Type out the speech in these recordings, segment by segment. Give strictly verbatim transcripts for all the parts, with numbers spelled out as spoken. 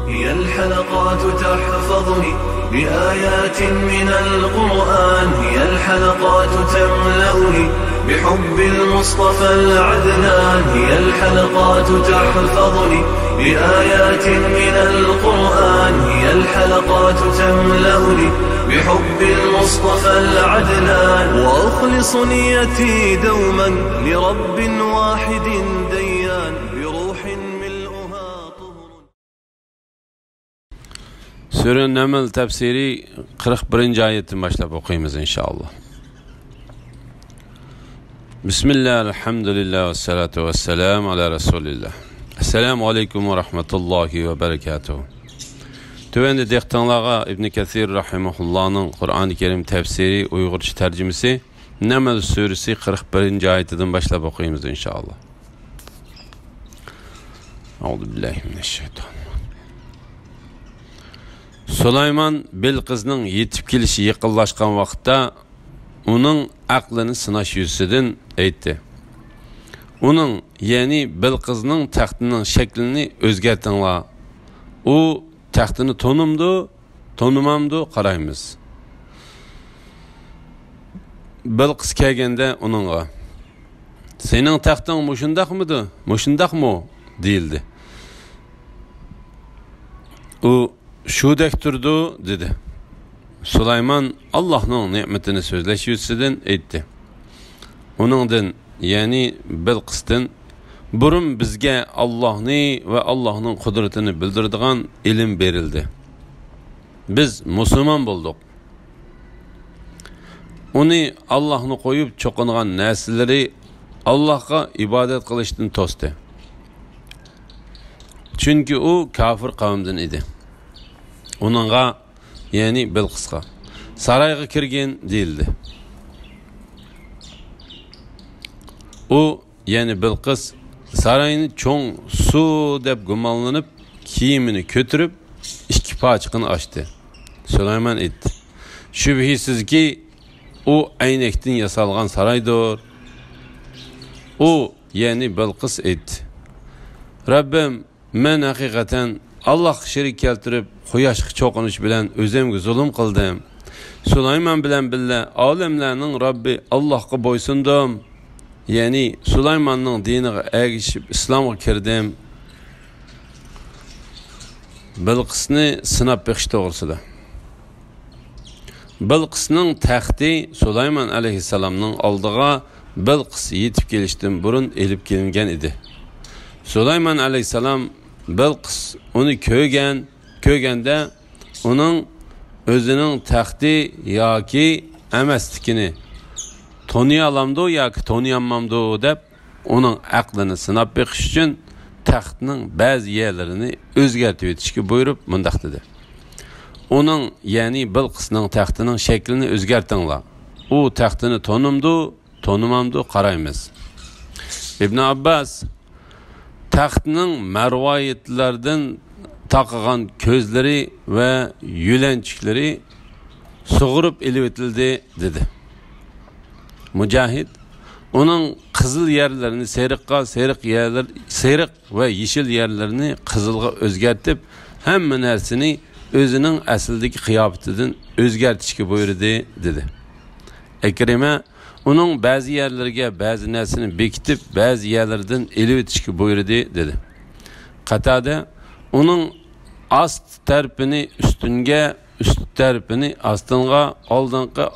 هي الحلقات تحفظني بآيات من القرآن، هي الحلقات تملأني بحب المصطفى العدنان، هي الحلقات تحفظني بآيات من القرآن، هي الحلقات تملأني بحب المصطفى العدنان، وأخلص نيتي دوما لرب واحد ديان، بروح ملؤها طهر. سۈرە نەمل تەپسىرى قىرىق بىرىنچى ئايەتتىن باشلاپ ئوقۇيمىز، ئىنشائاللا. بىسمىللا، ئەلھەمدۇلىللا، ۋەسسالاتۇ ۋەسسالامۇ ئالا رەسۇلىللا. ئەسسالامۇ ئەلەيكۇم ۋە رەھمەتۇللاھى ۋە بەرەكاتۇھۇ. تۆۋەندە دىققىتىڭلارغا ئىبنى كەسىر رەھىمەھۇللانىڭ قۇرئانى كەرىم تەپسىرى ئۇيغۇرچە تەرجىمىسى نەمل سۈرىسى قىرىق بىرىنچى ئايىتىدىن باشلاپ ئوقۇيمىز، ئىنشائاللا. ئەئۇزۇ بىللاھى مىنەششەيتانىر راجىم. سۇلايمان بىلقىسنىڭ يېتىپ كېلىشى يېقىنلاشقان ۋاقىتتا ئۇنىڭ ئەقلىنى سىناش يۈزىسىدىن ئېيتتى. ئۇنىڭ، يەنى بىلقىسنىڭ تەختىنىڭ شەكلىنى ئۆزگەرتىڭلار. ئۇ تەختىنى تونۇمدۇ، تونۇمامدۇ قارايمىز. بىلقىس كەلگەندە ئۇنىڭغا، «سېنىڭ تەختىڭ مۇشۇنداقمىدۇ، مۇشۇنداقمۇ؟» دېيىلدى. ئۇ، «شۇدەك تۇرىدۇ» دېدى. سۇلايمان ئاللاھنىڭ نېمىتىنى سۆزلەش يۈزىسىدىن ئېيتتى. ئۇنىڭدىن، يەنى بىلقىستىن، بۇرۇن بىزگە ئاللاھنى ۋە ئاللاھنىڭ قۇدرىتىنى بىلدۈرىدىغان ئىلىم بېرىلدى. بىز مۇسۇلمان بولدۇق. ئۇنى ئاللاھنى قويۇپ چوقۇنغان نەرسىلىرى ئاللاھقا ئىبادەت قىلىشتىن توستى. چۈنكى ئۇ كاپىر قەۋمدىن ئىدى. ئۇنىڭغا، يەنى بىلقىسقا، «سارايغا كىرگىن» دېيىلدى. ئۇ، يەنى بىلقىس، ساراينى چوڭ سۇ دەپ گۇمانلىنىپ، كىيىمىنى كۆتۈرۈپ، ئىككى پاچىقىنى ئاچتى. سۇلايمان ئېيتتى، «شۈبھىسىزكى، ئۇ ئەينەكتىن ياسالغان سارايدۇر.» ئۇ، يەنى بىلقىس ئېيتتى، «رەببىم، مەن ھەقىقەتەن ئاللاھقا شېرىك كەلتۈرۈپ، قۇياشقا چوقۇنۇش بىلەن ئۆزۈمگە زۇلۇم قىلدىم. سۇلايمان بىلەن بىللە ئالەملەرنىڭ رەببى ئاللاھقا بويسۇندۇم. يەنى سۇلايماننىڭ دىنىغا ئەگىشىپ ئىسلامغا كىردىم.» بىلقىسنى سىناپ بېقىش توغرىسىدا. بىلقىسنىڭ تەختى سۇلايمان ئەلەيھىسسالامنىڭ ئالدىغا بىلقىس يېتىپ كېلىشتىن بۇرۇن ئېلىپ كېلىنگەن ئىدى. سۇلايمان ئەلەيھىسسالام بىلقىس ئۇنى كۆرگەن، كۆرگەندە ئۇنىڭ ئۆزىنىڭ تەختى ياكى ئەمەسلىكىنى تونۇيالامدۇ ياكى تونۇيالمامدۇ دەپ ئۇنىڭ ئەقلىنى سىناپ بېقىش ئۈچۈن تەختنىڭ بەزى يەرلىرىنى ئۆزگەرتىۋېتىشكە بۇيرۇپ مۇنداق دېدى، «ئۇنىڭ، يەنى بىلقىسنىڭ تەختىنىڭ شەكلىنى ئۆزگەرتىڭلار. ئۇ تەختىنى تونۇمدۇ، تونۇمامدۇ قارايمىز.» ئىبن ئابباس، «تەختنىڭ مەرۋايىتلەردىن تاقىغان كۆزلىرى ۋە يۆلەنچۈكلىرى سۇغۇرۇپ ئېلىۋېتىلدى» دېدى. مۇجاھىد، «ئۇنىڭ قىزىل يەرلىرىنى سېرىققا، سېرىق يەرلىرى، سېرىق ۋە يېشىل يەرلىرىنى قىزىلغا ئۆزگەرتىپ، ھەممە نەرسىنى ئۆزىنىڭ ئەسلىدىكى قىياپىتىدىن ئۆزگەرتىشكە بۇيرۇدى» دېدى. ئەكرىمە، «ئۇنىڭ بەزى يەرلىرىگە بەزى نەرسىنى بېكىتىپ، بەزى يەرلىرىدىن ئېلىۋېتىشكە بۇيرۇدى» دېدى. قاتادە، «ئۇنىڭ ئاست تەرىپىنى ئۈستۈنگە، ئۈست تەرىپىنى ئاستىنغا، ئالدىنقى،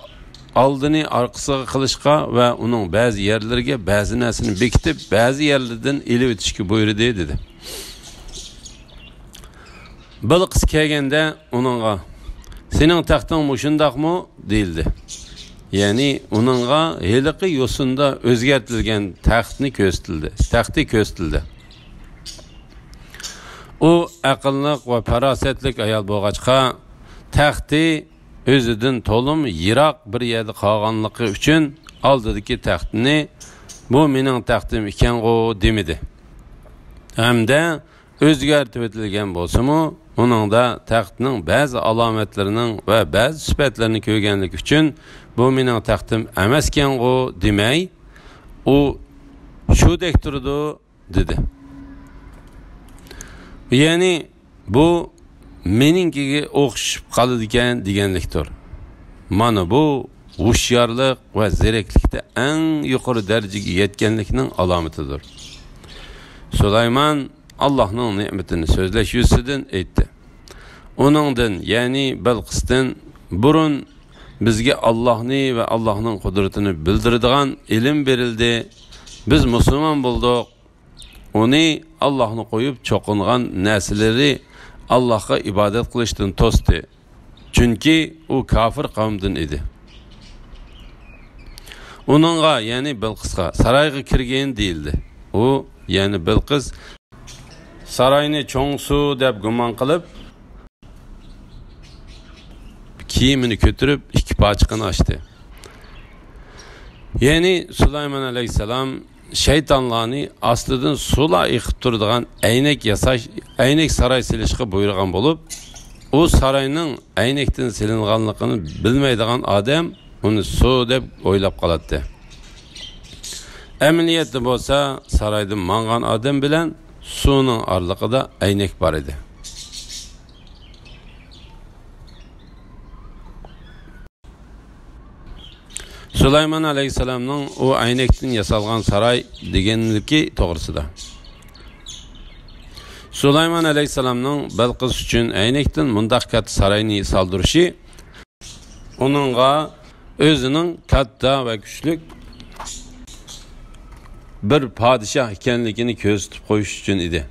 ئالدىنى ئارقىسىغا قىلىشقا ۋە ئۇنىڭ بەزى يەرلىرىگە بەزى نەرسىنى بېكىتىپ، بەزى يەرلىرىدىن ئېلىۋېتىشكە بۇيرۇدى» دېدى. بىلقىس كەلگەندە ئۇنىڭغا، «سېنىڭ تەختىڭ مۇشۇنداقمۇ؟» دېيىلدى. يەنى ئۇنىڭغا ھېلىقى يوسۇندا ئۆزگەرتىلگەن تەختنى كۆرسىتىلدى، تەختى كۆرسىتىلدى. ئۇ ئەقىللىق ۋە پاراسەتلىك ئايال بولغاچقا، تەختى ئۆزىدىن تولىمۇ يىراق بىر يەردە قالغانلىقى ئۈچۈن ئالدىدىكى تەختنى، «بۇ مېنىڭ تەختىم ئىكەنغۇ» دېمىدى. ھەمدە ئۆزگەرتىۋېتىلگەن بولسىمۇ، ئۇنىڭدا تەختنىڭ بەزى ئالامەتلىرىنىڭ ۋە بەزى سۈپەتلىرىنى كۆرگەنلىكى ئۈچۈن، «بۇ مېنىڭ تەختىم ئەمەسكەنغۇ» دېمەي، ئۇ، «شۇدەك تۇرىدۇ» دېدى. يەنى بۇ مېنىڭكىگە ئوخشىشىپ قالىدىكەن دېگەنلىكتۇر. مانا بۇ ھوشيارلىق ۋە زېرەكلىكتە ئەڭ يۇقىرى دەرىجىگە يەتكەنلىكنىڭ ئالامىتىدۇر. سۇلايمان ئاللاھنىڭ نېمىتىنى سۆزلەش يۈزىسىدىن ئېيتتى. ئۇنىڭدىن، يەنى بەلقىستىن بۇرۇن بىزگە ئاللاھنى ۋە ئاللاھنىڭ قۇدرىتىنى بىلدۈرىدىغان ئىلىم بېرىلدى. بىز مۇسۇلمان بولدۇق. ئۇنى ئاللاھنى قويۇپ چوقۇنغان نەرسىلىرى ئاللاھقا ئىبادەت قىلىشتىن توستى. چۈنكى ئۇ كاپىر قەۋمدىن ئىدى. ئۇنىڭغا، يەنى بىلقىسقا، سارايغا كىرگىن دېيىلدى. ئۇ، يەنى بىلقىس، ساراينى چوڭ سۇ دەپ گۇمان قىلىپ، كىيىمىنى كۆتۈرۈپ، ئىككى پاچىقىنى ئاچتى. يەنى سۇلايمان ئەلەيھىسسالام شەيتانلارنى ئاستىدىن سۇلار ئېقىپ تۇرىدىغان ئەينەك ياساش، ئەينەك ساراي سېلىشقا بۇيرۇغان بولۇپ، ئۇ ساراينىڭ ئەينەكتىن سېلىنغانلىقىنى بىلمەيدىغان ئادەم ئۇنى سۇ دەپ ئويلاپ قالاتتى. ئەمەلىيەتتە بولسا، سارايدا ماڭغان ئادەم بىلەن سۇنىڭ ئارىلىقىدا ئەينەك بار ئىدى. سۇلايمان ئەلەيھىسسالامنىڭ ئۇ ئەينەكتىن ياسالغان ساراي دېگەنلىكى توغرىسىدا. سۇلايمان ئەلەيھىسسالامنىڭ بەلقىس ئۈچۈن ئەينەكتىن مۇنداق كاتتا ساراينى سالدۇرۇشى ئۇنىڭغا ئۆزىنىڭ كاتتا ۋە كۈچلۈك بىر پادىشاھ ئىكەنلىكىنى كۆرسىتىپ قويۇش ئۈچۈن ئىدى.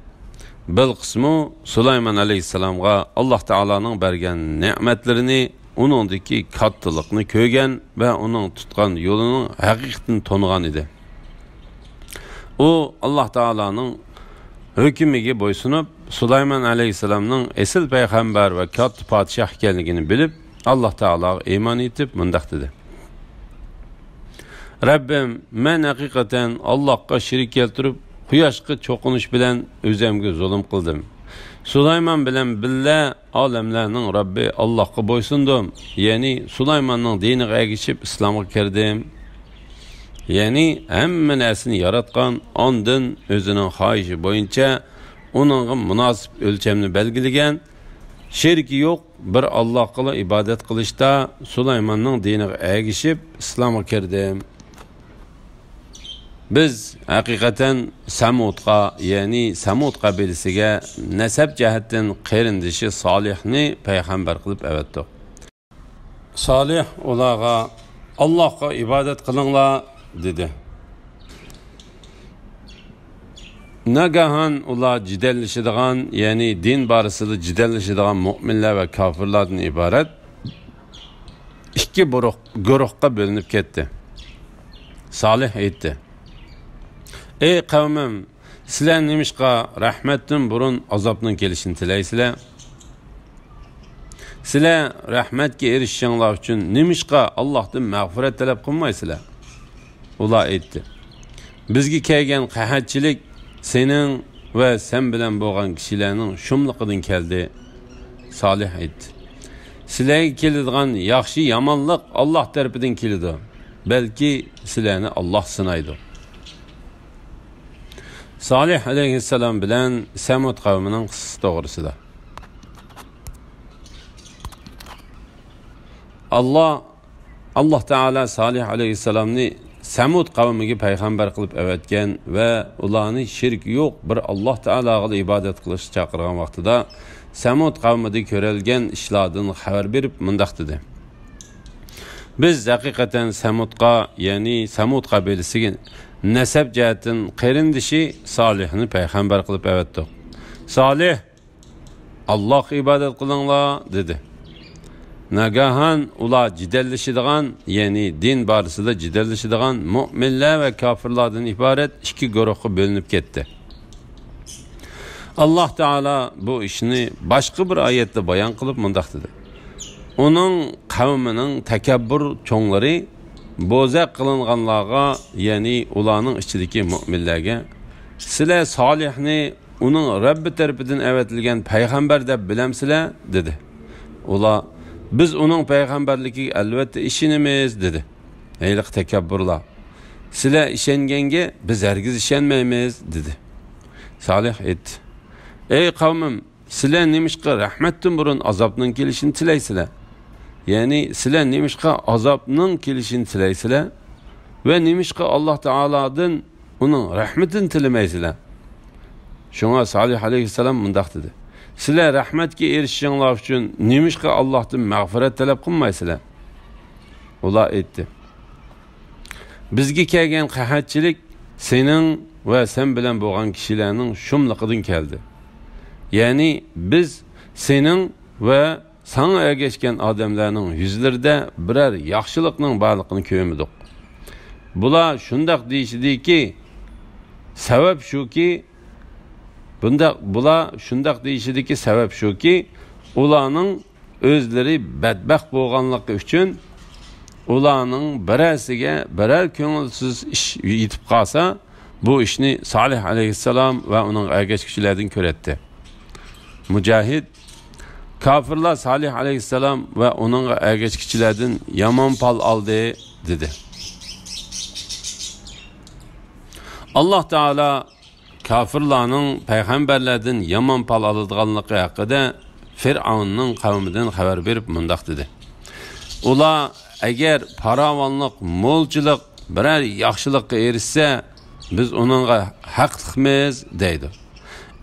بىلقىسمۇ سۇلايمان ئەلەيھىسسالامغا ئاللاھ تائالانىڭ بەرگەن نېمەتلىرىنى، ئۇنىڭدىكى كاتتىلىقنى كۆرگەن ۋە ئۇنىڭ تۇتقان يولىنىڭ ھەقىقىتىنى تونۇغان ئىدى. ئۇ ئاللاھ تائالانىڭ ھۆكمىگە بويسۇنۇپ، سۇلايمان ئەلەيھىسسالامنىڭ ئېسىل پەيغەمبەر ۋە كاتتا پادىشاھ ئىكەنلىكىنى بىلىپ، ئاللاھ تائالاغا ئىمان ئېيتىپ مۇنداق دېدى: رەببىم، مەن ھەقىقەتەن ئاللاھقا شېرىك كەلتۈرۈپ، قۇياشقا چوقۇنۇش بىلەن ئۆزەمگە زۇلۇم قىلدىم. سۇلايمان بىلەن بىللە ئالەملەرنىڭ رەببى ئاللاھقا بويسۇندۇم، يەنى سۇلايماننىڭ دىنىغا ئەگىشىپ ئىسلامغا كىردىم. يەنى ھەممە نەرسىنى ياراتقان، ئاندىن ئۆزىنىڭ خاھىشى بويىچە ئۇنىڭغا مۇناسىپ ئۆلچەمنى بەلگىلىگەن، شېرىكى يوق بىر ئاللاھقىلا ئىبادەت قىلىشتا سۇلايماننىڭ دىنىغا ئەگىشىپ ئىسلامغا كىردىم. بىز ھەقىقەتەن سەمۇدقا، يەنى سەمۇد قەبىلىسىگە نەسەب جەھەتتىن قېرىندىشى سالىھنى پەيغەمبەر قىلىپ ئەۋەتتۇق. سالىھ ئۇلارغا، «ئاللاھقا ئىبادەت قىلىڭلار» دېدى. ناگاھان ئۇلار جېدەللىشىدىغان، يەنى دىن بارىسىدا جېدەللىشىدىغان مۆمىنلەر ۋە كاپىرلاردىن ئىبارەت ئىككى بۇرۇق-، گۇرۇھقا بۆلۈنۈپ كەتتى. سالىھ ئېيتتى: «ئەي قەۋمىم، سىلەر نېمىشقا رەھمەتتىن بۇرۇن ئازابنىڭ كېلىشىنى تىلەيسىلەر؟ سىلەر رەھمەتكە ئېرىشىشىڭلار ئۈچۈن نېمىشقا ئاللاھتىن مەغپىرەت تەلەپ قىلمايسىلەر؟» ئۇلار ئېيتتى: «بىزگە كەلگەن قەھەتچىلىك سېنىڭ ۋە سەن بىلەن بولغان كىشىلەرنىڭ شۇملۇقىدىن كەلدى.» سالىھ ئېيتتى: «سىلەرگە كېلىدىغان ياخشى-يامانلىق ئاللاھ تەرىپىدىن كېلىدۇ. بەلكى سىلەرنى ئاللاھ سىنايدۇ.» سالىھ ئەلەيھىسسالام بىلەن سەمۇد قەۋمىنىڭ قىسسىسى توغرىسىدا. ئاللاھ، ئاللاھ تائالا سالىھ ئەلەيھىسسالامنى سەمۇد قەۋمىگە پەيغەمبەر قىلىپ ئەۋەتكەن ۋە ئۇلارنى شېرىكى يوق بىر ئاللاھ تائالاغىلا ئىبادەت قىلىشقا چاقىرغان ۋاقتىدا، سەمۇد قەۋمىدە كۆرۈلگەن ئىشلاردىن خەۋەر بېرىپ مۇنداق دېدى: «بىز ھەقىقەتەن سەمۇدقا، يەنى سەمۇد قەبىلىسىگە نەسەب جەھەتتىن قېرىندىشى سالىھنى پەيغەمبەر قىلىپ ئەۋەتتۇق. سالىھ، ئاللاھقا ئىبادەت قىلىڭلار» دېدى. ناگاھان ئۇلار جېدەللىشىدىغان، يەنى دىن بارىسىدا جېدەللىشىدىغان مۆمىنلەر ۋە كاپىرلاردىن ئىبارەت ئىككى گۇرۇھقا بۆلۈنۈپ كەتتى. ئاللاھ تائالا بۇ ئىشنى باشقا بىر ئايەتتە بايان قىلىپ مۇنداق دېدى: ئۇنىڭ قەۋمىنىڭ تەكەببۇر چوڭلىرى بوزەك قىلىنغانلارغا، يەنى ئۇلارنىڭ ئىچىدىكى مۆمىنلەرگە، «سىلەر سالىھنى ئۇنىڭ رەببى تەرىپىدىن ئەۋەتىلگەن پەيغەمبەر دەپ بىلەمسىلەر؟» دېدى. ئۇلار، «بىز ئۇنىڭ پەيغەمبەرلىكىگە ئەلۋەتتە ئىشىنىمىز» دېدى. ھېلىقى تەكەببۇرلار، «سىلەر ئىشەنگەنگە بىز ھەرگىز ئىشەنمەيمىز» دېدى. سالىھ ئېيتتى: «ئەي قەۋمىم، سىلەر نېمىشقا رەھمەتتىن بۇرۇن ئازابنىڭ كېلىشىنى تىلەيسىلەر؟ يەنى سىلەر نېمىشقا ئازابنىڭ كېلىشىنى تىلەيسىلەر؟ ۋە نېمىشقا ئاللاھ تائالادىن ئۇنىڭ رەھمىتىنى تىلىمەيسىلەر؟ شۇڭا سالىھ ئەلەيھىسسالام مۇنداق دېدى: سىلەر رەھمەتكە ئېرىشىشىڭلار ئۈچۈن نېمىشقا ئاللاھتىن مەغپىرەت تەلەپ قىلمايسىلەر؟ ئۇلار ئېيتتى: بىزگە كەلگەن قەھەتچىلىك سېنىڭ ۋە سەن بىلەن بولغان كىشىلەرنىڭ شۇملۇقىدىن كەلدى. يەنى بىز سېنىڭ ۋە ساڭا ئەگەشكەن ئادەملەرنىڭ يۈزلىرىدە بىرەر ياخشىلىقنىڭ بارلىقىنى كۆرمىدۇق. بۇلار شۇنداق دېيىشىدىكى سەۋەب شۇكى، بۇنداق، بۇلار شۇنداق دېيىشىدىكى سەۋەب شۇكى، ئۇلارنىڭ ئۆزلىرى بەتبەخت بولغانلىقى ئۈچۈن، ئۇلارنىڭ بىرەرسىگە بىرەر كۆڭۈلسىز ئىش يېتىپ قالسا، بۇ ئىشنى سالىھ ئەلەيھىسسالام ۋە ئۇنىڭ ئەگەشكۈچىلەردىن كۆرەتتى. مۇجاھىد: كاپىرلار سالىھ ئەلەيھىسسالام ۋە ئۇنىڭغا ئەگەشكۈچىلەردىن يامان پال ئالدى، دېدى. ئاللاھ تائالا كاپىرلارنىڭ پەيغەمبەرلەردىن يامان پال ئالىدىغانلىقى ھەققىدە فىرئەۋننىڭ قەۋمىدىن خەۋەر بېرىپ مۇنداق دېدى: ئۇلار ئەگەر پاراۋانلىق، مولچىلىق، بىرەر ياخشىلىققا ئېرىشسە، بىز ئۇنىڭغا ھەقلىقمىز، دەيدۇ.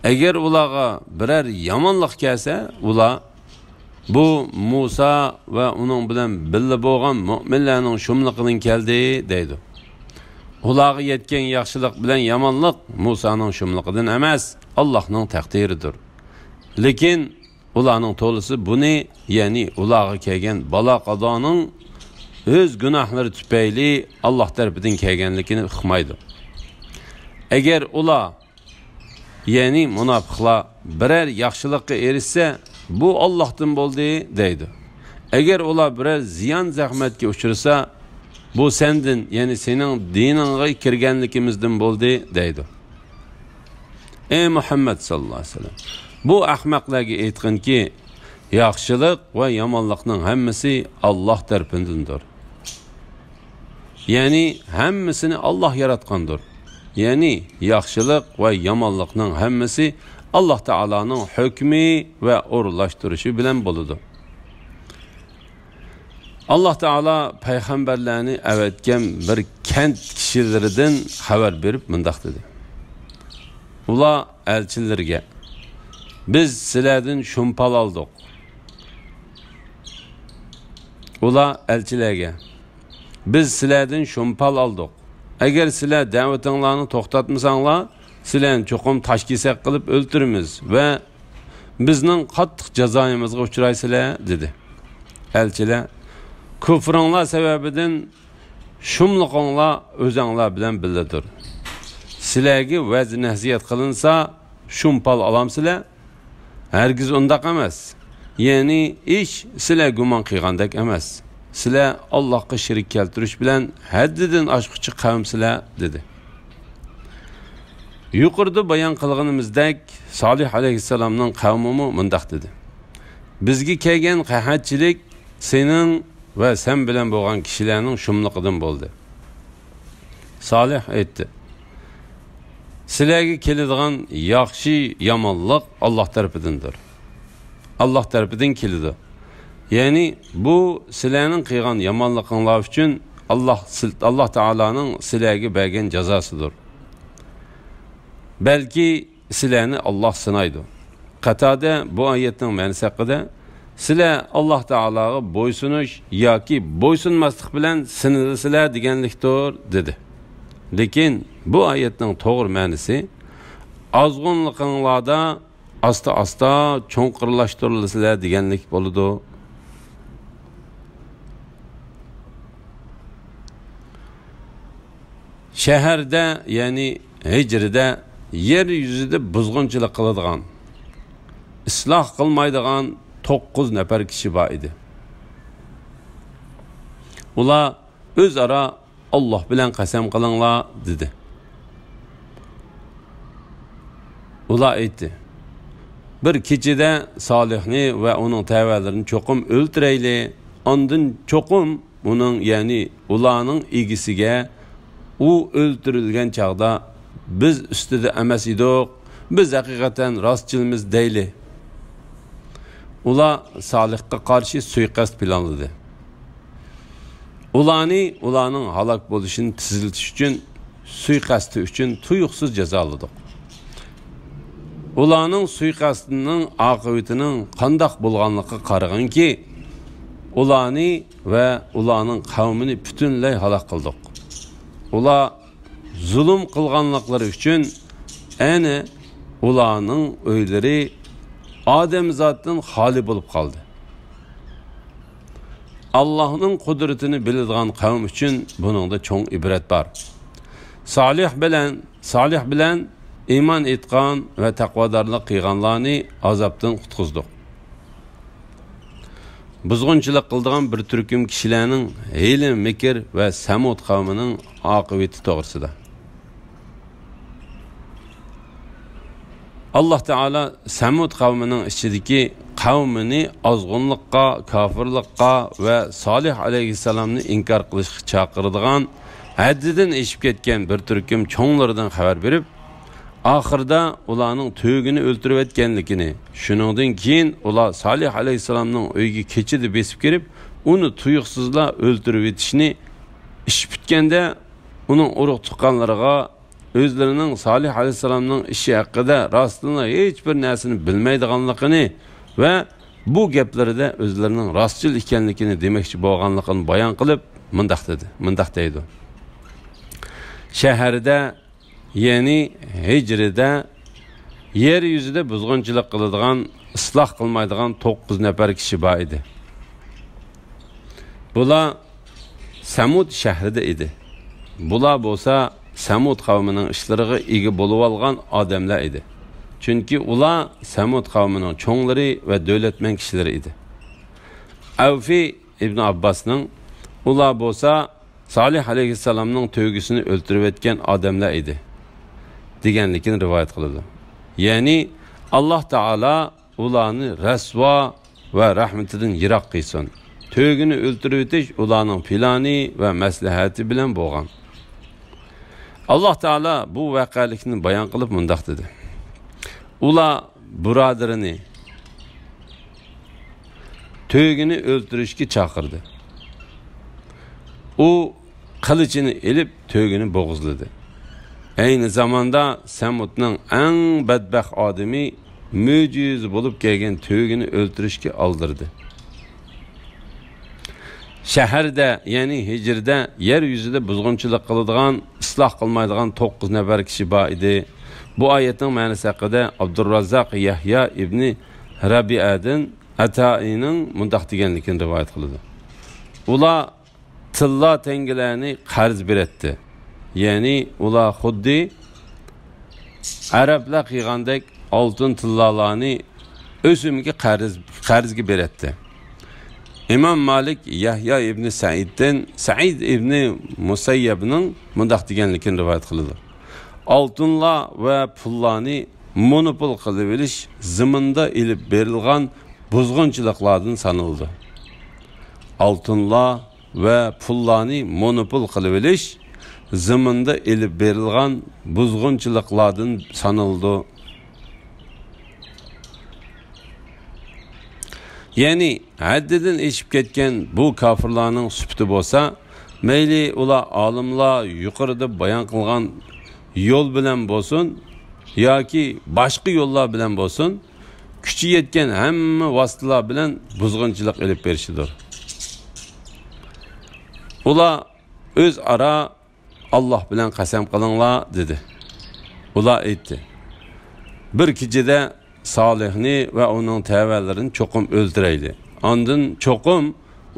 ئەگەر ئۇلارغا بىرەر يامانلىق كەلسە، ئۇلار بۇ مۇسا ۋە ئۇنىڭ بىلەن بىللە بولغان مۆمىنلەرنىڭ شۇملۇقىدىن كەلدى، دەيدۇ. ئۇلارغا يەتكەن ياخشىلىق بىلەن يامانلىق مۇسانىڭ شۇملۇقىدىن ئەمەس، ئاللاھنىڭ تەقدىرىدۇر. لېكىن ئۇلارنىڭ تولىسى بۇنى، يەنى ئۇلارغا كەلگەن بالا-قازانىڭ ئۆز گۇناھلىرى تۈپەيلى ئاللاھ تەرىپىدىن كەلگەنلىكىنى ئۇقمايدۇ. ئەگەر ئۇلار، يەنى مۇناپىقلار، بىرەر ياخشىلىققا ئېرىشسە، بۇ ئاللاھتىن بولدى، دەيدۇ. ئەگەر ئۇلار بىرەر زىيان-زەخمەتكە ئۇچرىسا، بۇ سەندىن، يەنى سېنىڭ دىنىڭغا كىرگەنلىكىمىزدىن بولدى، دەيدۇ. ئەي مۇھەممەد ساللاللاھۇ ئەلەيھى ۋەسەللەم، بۇ ئەخمەقلەرگە ئېيتقىنكى، ياخشىلىق ۋە يامانلىقنىڭ ھەممىسى ئاللاھ تەرىپىدىندۇر. يەنى ھەممىسىنى ئاللاھ ياراتقاندۇر. يەنى ياخشىلىق ۋە يامانلىقنىڭ ھەممىسى ئاللاھ تائالانىڭ ھۆكمى ۋە ئورۇنلاشتۇرۇشى بىلەن بولىدۇ. ئاللاھ تائالا پەيغەمبەرلەرنى ئەۋەتكەن بىر كەنت كىشىلىرىدىن خەۋەر بېرىپ مۇنداق دېدى: ئۇلار ئەلچىلىرىگە، بىز سىلەردىن شۇمپال ئالدۇق. ئۇلار ئەلچىلەرگە، بىز سىلەردىن شۇمپال ئالدۇق. ئەگەر سىلەر دەۋىتىڭلارنى توختاتمىساڭلار، سىلەرنى چوقۇم تاشكېسەك قىلىپ ئۆلتۈرىمىز ۋە بىزنىڭ قاتتىق جازايىمىزغا ئۇچرايسىلەر، دېدى. ئەلچىلەر، كۇفرۇڭلار سەۋەبىدىن شۇملۇقۇڭلار ئۆزەڭلار بىلەن بىللىدۇر. سىلەرگە ۋەز-نەسىھەت قىلىنسا، شۇمپال ئالامسىلەر؟ ھەرگىز ئۇنداق ئەمەس. يەنى ئىش سىلەر گۇمان قىلغاندەك ئەمەس. سىلەر ئاللاھقا شېرىك كەلتۈرۈش بىلەن ھەددىدىن ئاشقۇچى قەۋمسىلەر، دېدى. يۇقىرىدا بايان قىلغىنىمىزدەك، سالىھ ئەلەيھىسسالامنىڭ قەۋمىمۇ مۇنداق دېدى: بىزگە كەلگەن قەھەتچىلىك سېنىڭ ۋە سەن بىلەن بولغان كىشىلەرنىڭ شۇملۇقىدىن بولدى. سالىھ ئېيتتى: سىلەرگە كېلىدىغان ياخشى، يامانلىق ئاللاھ تەرىپىدىندۇر. ئاللاھ تەرىپىدىن كېلىدۇ. يەنى بۇ سىلەرنىڭ قىلغان يامانلىقىڭلار ئۈچۈن ئاللاھ، ئاللاھ تائالانىڭ سىلەرگە بەرگەن جازاسىدۇر. بەلكى سىلەرنى ئاللاھ سىنايدۇ. قاتادە بۇ ئايەتنىڭ مەنىسى ھەققىدە، سىلەر ئاللاھ تائالاغا بويسۇنۇش ياكى بويسۇنماسلىق بىلەن سىنىلىسىلەر دېگەنلىكتۇر، دېدى. لېكىن بۇ ئايەتنىڭ توغرا مەنىسى، ئازغۇنلۇقۇڭلاردا ئاستا-ئاستا چوڭقۇرلاشتۇرۇلىسىلەر دېگەنلىك بولىدۇ. شەھەردە، يەنى ھىجرىدە يەر يۈزىدە بۇزغۇنچىلىق قىلىدىغان، ئىسلاھ قىلمايدىغان توققۇز نەپەر كىشى بار ئىدى. ئۇلار ئۆزئارا، ئاللاھ بىلەن قەسەم قىلىڭلار، دېدى. ئۇلار ئېيتتى: بىر كېچىدە سالىھنى ۋە ئۇنىڭ تەۋەلىرىنى چوقۇم ئۆلتۈرەيلى، ئاندىن چوقۇم ئۇنىڭ، يەنى ئۇلارنىڭ ئىگىسىگە، ئۇ ئۆلتۈرۈلگەن چاغدا، بىز ئۈستىدە ئەمەس ئىدۇق، بىز ھەقىقەتەن راستچىلمىز دەيلى. ئۇلار سالىھقا قارشى سۇيىقەست پىلانلىدى. ئۇلارنى ئۇلارنىڭ ھالاك بولۇشىنى تېزلىتىش ئۈچۈن سۇيىقەستى ئۈچۈن تۇيۇقسىز جازالىدۇق. ئۇلارنىڭ سۇيىقەستىنىڭ ئاقىۋىتىنىڭ قانداق بولغانلىقىغا قارىغىنكى، ئۇلارنى ۋە ئۇلارنىڭ قەۋمىنى پۈتۈنلەي ھالاك قىلدۇق. ئۇلار زۇلۇم قىلغانلىقلىرى ئۈچۈن ئەنە ئۇلارنىڭ ئۆيلىرى ئادەمزاتتىن خالىي بولۇپ قالدى. ئاللاھنىڭ قۇدرىتىنى بىلىدىغان قەۋم ئۈچۈن بۇنىڭدا چوڭ ئىبرەت بار. سالىھ بىلەن، سالىھ بىلەن ئىمان ئېيتقان ۋە تەقۋادارلىق قىلغانلارنى ئازابتىن قۇتقۇزدۇق. بۇزغۇنچىلىق قىلىدىغان بىر تۈركۈم كىشىلەرنىڭ ھىيلە، مىكىر ۋە سەمۇد قەۋمىنىڭ ئاقىۋىتى توغرىسىدا. ئاللاھ تائالا سەمۇد قەۋمىنىڭ ئىچىدىكى قەۋمىنى ئازغۇنلۇققا، كاپىرلىققا ۋە سالىھ ئەلەيھىسسالامنى ئىنكار قىلىشقا چاقىرىدىغان ھەددىدىن ئېشىپ كەتكەن بىر تۈركۈم چوڭلىرىدىن خەۋەر بېرىپ، ئاخىرىدا ئۇلارنىڭ تۆگىنى ئۆلتۈرۈۋەتكەنلىكىنى، شۇنىڭدىن كېيىن ئۇلار سالىھ ئەلەيھىسسالامنىڭ ئۆيىگە كېچىدە بېسىپ كىرىپ، ئۇنى تۇيۇقسىزلا ئۆلتۈرۈۋېتىشنى، ئىش پۈتكەندە ئۇنىڭ ئۇرۇق-تۇغقانلىرىغا ئۆزلىرىنىڭ سالىھ ئەلەيھىسسالامنىڭ ئىشى ھەققىدە راستىنلا ھېچبىر نەرسىنى بىلمەيدىغانلىقىنى ۋە بۇ گەپلىرىدە ئۆزلىرىنىڭ راستچىل ئىكەنلىكىنى دېمەكچى بولغانلىقىنى بايان قىلىپ، مۇنداق دېدى، مۇنداق دەيدۇ: شەھەردە، يەنى ھىجرىدە يەر يۈزىدە بۇزغۇنچىلىق قىلىدىغان، ئىسلاھ قىلمايدىغان توققۇز نەپەر كىشى بار ئىدى. بۇلار سەمۇد شەھىرىدە ئىدى. بۇلار بولسا سەمۇد قەۋمىنىڭ ئىشلىرىغا ئىگە بولۇۋالغان ئادەملەر ئىدى. چۈنكى ئۇلار سەمۇد قەۋمىنىڭ چوڭلىرى ۋە دۆلەتمەن كىشىلىرى ئىدى. ئەۋفى ئىبن ئابباسنىڭ، ئۇلار بولسا سالىھ ئەلەيھىسسالامنىڭ تۆگىسىنى ئۆلتۈرۈۋەتكەن ئادەملەر ئىدى، دېگەنلىكىنى رىۋايەت قىلىدۇ. يەنى، ئاللاھ تائالا ئۇلارنى رەسۋا ۋە رەھمىتىدىن يىراق قىلسۇن. تۆگىنى ئۆلتۈرۈۋېتىش ئۇلارنىڭ پىلانى ۋە مەسلىھەتى بىلەن بولغان. ئاللاھ تائالا بۇ ۋەقەلىكنى بايان قىلىپ مۇنداق دېدى: ئۇلار بۇرادىرىنى تۆگىنى ئۆلتۈرۈشكە چاقىردى. ئۇ قىلىچىنى ئېلىپ، تۆگىنى بوغۇزلىدى. ئەينى زاماندا سەمۇدنىڭ ئەڭ بەتبەخت ئادىمى مۆجىزە بولۇپ كەلگەن تۆگىنى ئۆلتۈرۈشكە ئالدىردى. شەھەردە، يەنى ھىجرىدە يەر يۈزىدە بۇزغۇنچىلىق قىلىدىغان، ئىسلاھ قىلمايدىغان توققۇز نەپەر كىشى بار ئىدى. بۇ ئايەتنىڭ مەنىسى ھەققىدە ئابدۇرراززاق يەھيا ئىبنى رەبىئەدىن ئەتائىنىڭ مۇنداق دېگەنلىكىنى رىۋايەت قىلىدۇ: ئۇلار تىللا تەڭگىلەرنى قەرز بېرەتتى. يەنى ئۇلار خۇددى ئەرەبلەر قىلغاندەك ئالتۇن تىللالارنى ئۆسۈمگە قەرز، قەرزگە بېرەتتى. ئىمام مالىك يەھيا ئىبنى سەئىدتىن، سەئىد ئىبنى مۇسەييەبنىڭ مۇنداق دېگەنلىكىنى رىۋايەت قىلىدۇ: ئالتۇنلار ۋە پۇللارنى مونوپول قىلىۋېلىش زېمىندا ئېلىپ بېرىلغان بۇزغۇنچىلىقلاردىن سانىلىدۇ. ئالتۇنلار ۋە پۇللارنى مونوپول قىلىۋېلىش زېمىندا ئېلىپ بېرىلغان بۇزغۇنچىلىقلاردىن سانىلىدۇ. يەنى ھەددىدىن ئېشىپ كەتكەن بۇ كاپىرلارنىڭ سۈپىتى بولسا، مەيلى ئۇلار ئالىملار يۇقىرىدا بايان قىلغان يول بىلەن بولسۇن ياكى باشقا يوللار بىلەن بولسۇن، كۈچى يەتكەن ھەممە ۋاسىتىلەر بىلەن بۇزغۇنچىلىق ئېلىپ بېرىشىدۇر. ئۇلار ئۆزئارا: «ئاللاھ بىلەن قەسەم قىلىڭلار» دېدى. ئۇلار ئېيتتى: «بىر كېچىدە سالىھنى ۋە ئۇنىڭ تەۋەلىرىنى چوقۇم ئۆلتۈرەيلى. ئاندىن چوقۇم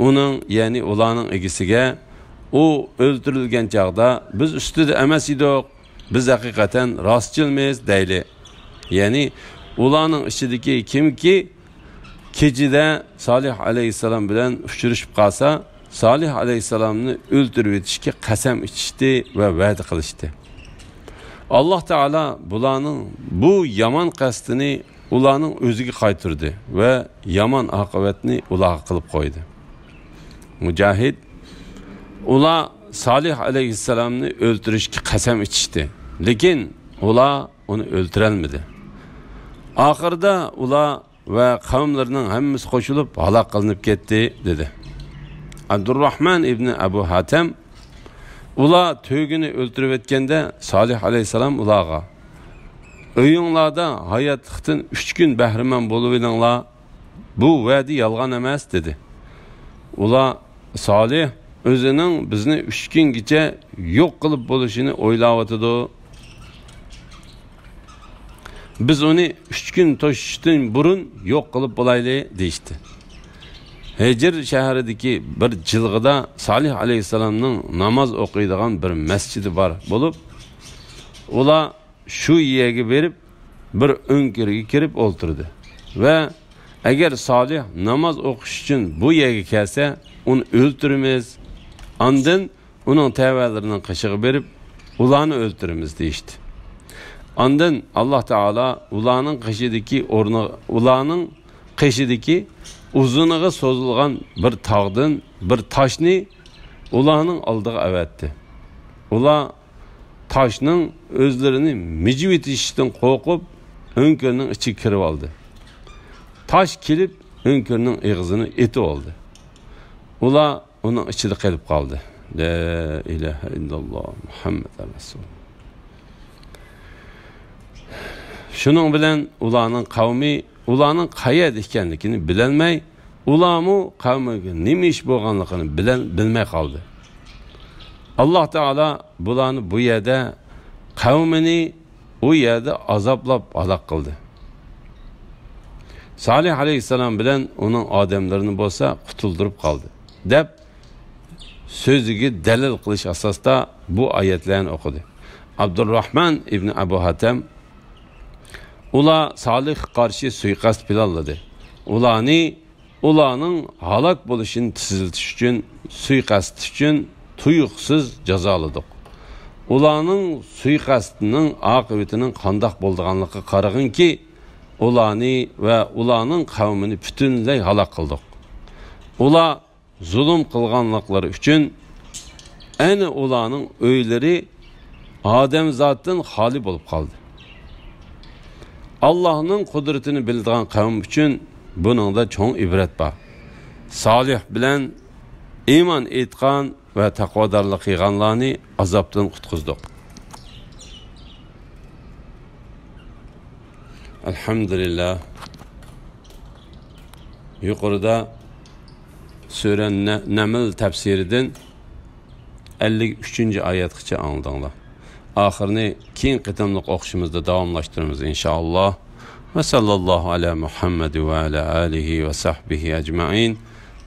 ئۇنىڭ، يەنى ئۇلارنىڭ ئىگىسىگە، ئۇ ئۆلتۈرۈلگەن چاغدا، بىز ئۈستىدە ئەمەس ئىدۇق، بىز ھەقىقەتەن راستچىلمىز دەيلى. يەنى ئۇلارنىڭ ئىچىدىكى كىمكى كېچىدە سالىھ ئەلەيھىسسالام بىلەن ئۇچرىشىپ قالسا، سالىھ ئەلەيھىسسالامنى ئۆلتۈرۈۋېتىشكە قەسەم ئىچىشتى ۋە ۋەدە قىلىشتى. ئاللاھ تائالا بۇلارنىڭ بۇ يامان قەستىنى ئۇلارنىڭ ئۆزىگە قايتۇردى ۋە يامان ئاقىۋەتنى ئۇلارغا قىلىپ قويدى.» مۇجاھىد: «ئۇلار سالىھ ئەلەيھىسسالامنى ئۆلتۈرۈشكە قەسەم ئىچىشتى، لېكىن ئۇلار ئۇنى ئۆلتۈرەلمىدى. ئاخىرىدا ئۇلار ۋە قەۋملىرىنىڭ ھەممىسى قوشۇلۇپ ھالاك قىلىنىپ كەتتى، دېدى. ئابدۇرراھمان ئىبنى ئەبۇ ھاتەم، ئۇلار تۆگىنى ئۆلتۈرۈۋەتكەندە، سالىھ ئەلەيھىسسالام ئۇلارغا، «ئۆيۈڭلاردا ھاياتلىقتىن ئۈچ كۈن بەھرىمەن بولۇۋېلىڭلار، بۇ ۋەدە يالغان ئەمەس» دېدى. ئۇلار، «سالىھ ئۆزىنىڭ بىزنى ئۈچ كۈنگىچە يوق قىلىپ بولۇشىنى ئويلاۋاتىدۇ. بىز ئۇنى ئۈچ كۈن توشۇشتىن بۇرۇن يوق قىلىپ بولايلى» دېيىشتى. ھىجر شەھىرىدىكى بىر جىلغىدا سالىھ ئەلەيھىسسالامنىڭ ناماز ئوقۇيدىغان بىر مەسچىتى بار بولۇپ، ئۇلار شۇ يەرگە بېرىپ، بىر ئۆڭكۈرگە كىرىپ ئولتۇردى ۋە، «ئەگەر سالىھ ناماز ئوقۇش ئۈچۈن بۇ يەرگە كەلسە، ئۇنى ئۆلتۈرىمىز. ئاندىن ئۇنىڭ تەۋەلىرىنىڭ قېشىغا بېرىپ، ئۇلارنى ئۆلتۈرىمىز» دېيىشتى. ئاندىن ئاللاھ تائالا ئۇلارنىڭ قېشىدىكى ئورنى، ئۇلارنىڭ قېشىدىكى ئۇزۇنىغا سوزۇلغان بىر تاغدىن بىر تاشنى ئۇلارنىڭ ئالدىغا ئەۋەتتى. ئۇلار تاشنىڭ ئۆزلىرىنى مىجىۋېتىشىدىن قورقۇپ، ئۆڭكۈرنىڭ ئىچىگە كىرىۋالدى. تاش كېلىپ، ئۆڭكۈرنىڭ ئېغىزىنى ئېتىۋالدى. ئۇلار ئۇنىڭ ئىچىدە قېلىپ قالدى. لا ئىلاھە ئىللاللا، مۇھەممەد رەسۇل. شۇنىڭ بىلەن ئۇلارنىڭ قەۋمى ئۇلارنىڭ قەيەردە ئىكەنلىكىنى بىلەلمەي، ئۇلارمۇ قەۋمىگە نېمە ئىش بولغانلىقىنى بىلەل-، بىلمەي قالدى. ئاللاھ تائالا بۇلارنى بۇ يەردە، قەۋمىنى ئۇ يەردە ئازابلاپ ھالاك قىلدى. سالىھ ئەلەيھىسسالام بىلەن ئۇنىڭ ئادەملىرىنى بولسا قۇتۇلدۇرۇپ قالدى، دەپ سۆزىگە دەلىل قىلىش ئاساسىدا بۇ ئايەتلەرنى ئوقۇدى. ئابدۇرراھمان ئىبنى ئەبۇ ھاتەم، ئۇلار سالىھقا قارشى سۇيىقەست پىلانلىدى. ئۇلارنى، ئۇلارنىڭ ھالاك بولۇشىنى تېزلىتىش ئۈچۈن سۇيىقەست ئۈچۈن تۇيۇقسىز جازالىدۇق. ئۇلارنىڭ سۇيىقەستىنىڭ ئاقىۋىتىنىڭ قانداق بولىدىغانلىقىغا قارىغىنكى، ئۇلارنى ۋە ئۇلارنىڭ قەۋمىنى پۈتۈنلەي ھالاك قىلدۇق. ئۇلار زۇلۇم قىلغانلىقلىرى ئۈچۈن ئەنە ئۇلارنىڭ ئۆيلىرى ئادەمزاتتىن خالىي بولۇپ قالدى. ئاللاھنىڭ قۇدرىتىنى بىلىدىغان قەۋم ئۈچۈن بۇنىڭدا چوڭ ئىبرەت بار. سالىھ بىلەن ئىمان ئېيتقان ۋە تەقۋادارلىق قىلغانلارنى ئازابتىن قۇتقۇزدۇق. ئەلھەمدۇلىللا. يۇقىرىدا سۈرە نە-، نەمل تەپسىرىدىن ئەللىك ئۈچىنچى ئايەتكىچە ئاڭلىدىڭلار. ئاخىرىنى كېيىنكى قېتىملىق ئوقۇشىمىزدا داۋاملاشتۇرىمىز، ئىنشائاللا. ۋە ساللاللاھۇ ئەلا مۇھەممەد ۋە ئەلا ئالىھى ۋە سەھبىھى ئەجمەئىن.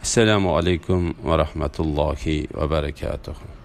ئەسسالامۇ ئەلەيكۇم ۋە رەھمەتۇللاھى ۋە بەرەكاتۇھۇ.